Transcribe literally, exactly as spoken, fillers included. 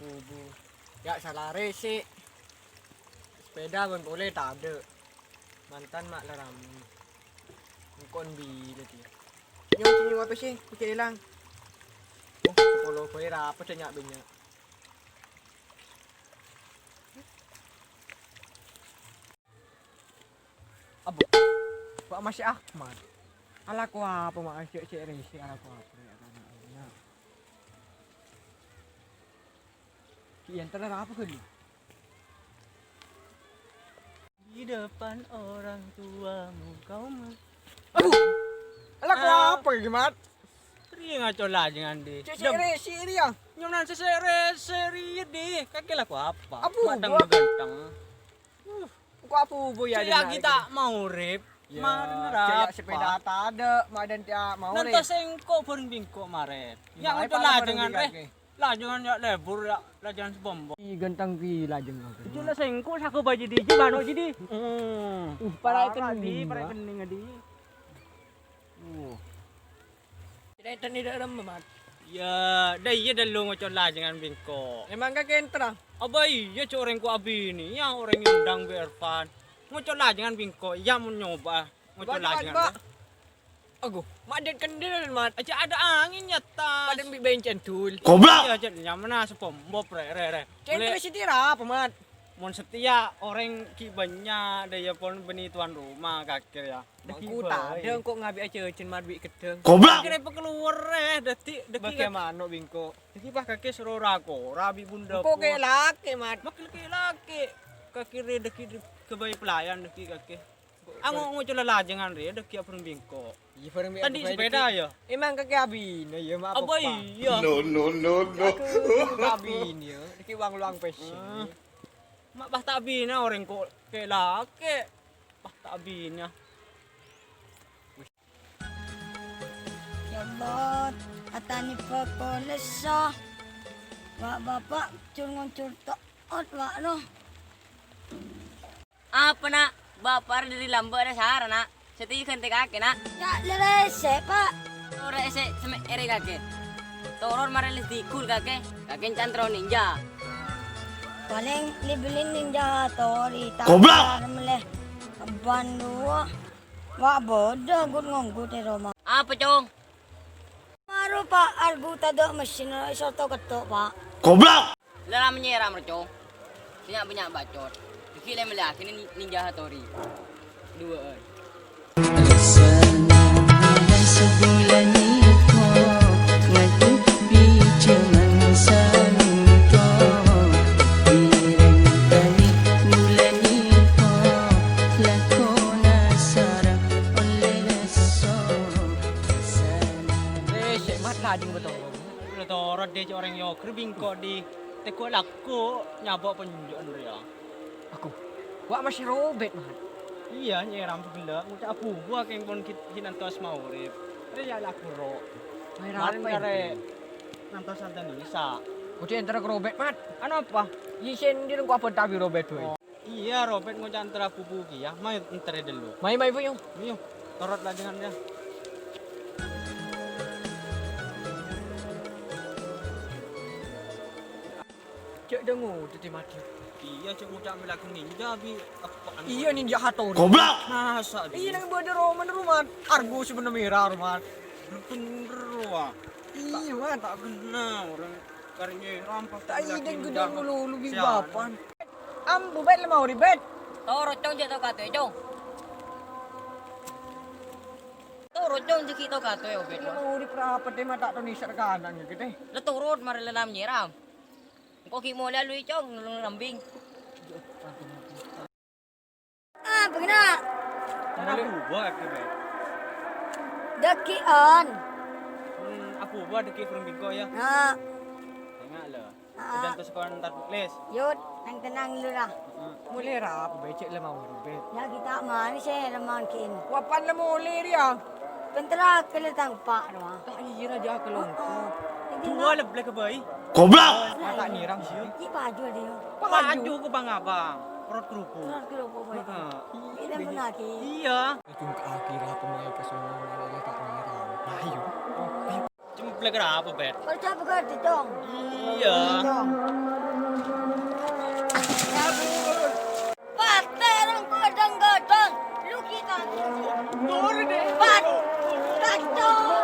Bu, bu. Ya, sala rèsè'. Sepèda bân polè tadâ'. Mantan ma' la rammè. Engko' bilâ dhiyâ. Nyo, nyo apa sih? Bisa ilang. Oh, sepolo bhâi ra apa nya' bânnya'. Abbhu, Pak Masih Ahmad. Alako apa, Mak? Cè'-cè' rèsè, alako apa, ya, kan? Ki' èntar apa ghâllu? Di depan orang tuamu kau me- Abbhu, alako apa iki, Mat? Rèya ngaco lajângan, Di. Cè'-cè' rèsè rèya. Nyoman sè rèsè rèya, Di. Kakè lako apa? Abbhu, Mak, dang gua- ganteng. Uh. Engko' abu-bu ya, cè' ya, kita mau rep. Ya, marèn cè' ya, rapa? Sepeda tadâ', madan cè' mau rep. Nantos engko' bhâreng bi' engko' marèn. Ya, ya, ngoco lajângan rè. Lajângan ya lebur ya, lajângan sè bombo. Ih, ganteng ki lajângan. Itu lah sengko' sako baju di ji, mano ji di. Hmm. Uh, para kening, para kening, Di. Uh. Cè' èntar nèka dâ' remma, Mat. Ya, dâ' iyâ dâllu ngoco lajângan bi' engko'. Emang kakè èntar, ah? Abâ iyâ, cè' orèng ko' abinè, ya orèng èondang bi' Irfan. Ngoco lajângan bi' engko', ya mon nyoba. Ngoco lajângan. Aduh, Mat, dâ' kendel, Mat. Aja ada angin nyata. Padahal bi' bencen dul. Goblok! Ya, cè' nyamana sepombo, rè, rè, rè. Cè' èntar sè tira apa, Mat? Mon satèya orèng ghi' bânnya', dâ' iyâ pon bânnè tuan rumah kakè, ya. Mangku tadâ' engko' ngabi'â jhâjhân marbi' ghâddhâng. Goblok! Kira pakalowar, eh, dâddhi, dâddhi bâgiyân mano' bi' engko'. Dâddhi pas kakè soro ra-kora bi' bunda. Engko' kè lakè, Mat. Mak lakè-lakè. Kakè rè dâgghi' ghâbây pelayan dâgghi' kakè. Ango ngoco lalajângan rè dâgghi' abhâreng bi' engko'. Iyâ, bhâreng bi' tadi sepeda, ya? Emang kakè abinè, ya, maaf, Pak. Abâ iyâ. No, no, no, no. Aku abinè, ya. Dâgghi' wang luang pèssè. Hmm. Ma' pas ta' abinè orèng ko' kè lakè. Pas ta' abinè. Ya Allah, atani pakolessa. Wa' Bapa' cur-ngoncur to'ot, wa' no. Apa, Na'? Bapa' rè dâri lambâ' rè sara, Na'. Satèya ghântè kakè, Na'. Ya, lerese, Pa'. Ora ese seme' ere kakè. Toron marè les digul kakè. Kakè cantro ninja. Palèng li-bellin ninja Hattori, ta' Goblok! Arep mellè ban duwâ'. Wa' bâdâ ngut-ngonggut è roma. Apa, Cong? Maro, Pa', arghu tadâ' mesin, èsorto ketto', Pa'. Goblok! Lala menyèra, merco. Sè nya'-bânnya' bacot. Dâgghi' lè mellèyaghi nin-, Ninja Hattori. Duwâ'ân. Sabulan niko ngadepi jaman santo. Pirang kali bulan niko lakona sara olle lesso. Eh, sè mat lajeng bâtong. Udah torot deh, cek orèng yoger bingko di teguk lagu nyabok penunjukan dia. Aku. Wa' masih robet, Mat. Iya, nyeram sebelah. Ngucap abu gua keng pon kit-, kit nantos mau urip. Ada ya lagu ro. Main apa ini? Nantos santen dulu, Sa. Udah entar ke robet, Mat. Anu apa? Isen di lengkap apa tapi robet, woi. Oh. Iyâ, robet ngoca' antara pupu kèya, mayu enterrè dâllu. Mayu, mayu, mayu. Mayu, torot la dengan ya. Cek dengo, tadi mati. Iyâ, cek ngucap melaku ninja, bi, apaan? Iyâ, ninja Hattori. Goblok! Masa, iyâ, nang bâdâ roman, roman. Argo sebenarnya merah, roman. Bener, wah. Iyâ, Mat. Tak kenal orang. Karenya rampas tai deng gedang lulu bi bapan. Ambu bet lemah ori bet. Toro cong jek tau katoe cong. Toro cong jek tau katoe obet. Lemah ori prapet e mata toni serkanan gitu. Le turut mare lelam nyiram. Engko gi mulai lui cong nulung rembing. Ah, bagaimana? Cara abuba, Ki, Beb. Dakian. Hmm, abuba daki burung bingko, ya? Nah. Tengok, lo. Ah. Udah tuh sekolah ntar, Les. Yud, nang tenang dulu lah. Heeh. Mulai rap, becek lemah urut, Beb. Ya, kita mari sih, lemah kin. Wapan le mulai, dia. Pentera kele tang pak doang. Tak iya raja kelongko. Heeh. Dua leblek ke bayi. Goblok! Mata nyiram sih. Ki baju dia. Baju ke bang abang. Perut kerupuk. Perut kerupuk, bayi. Heeh. Ini pun lagi. Iya. Cung ke akhir apa mai ke sono malah tak nyiram. Ayo. Cuma Lek kenapa, Bet? Kerja bekerja, Cong. Iya. Cong. Kabur. Pate rong kodong-kodong. Lu kita. Turun deh. Pat. Kacau.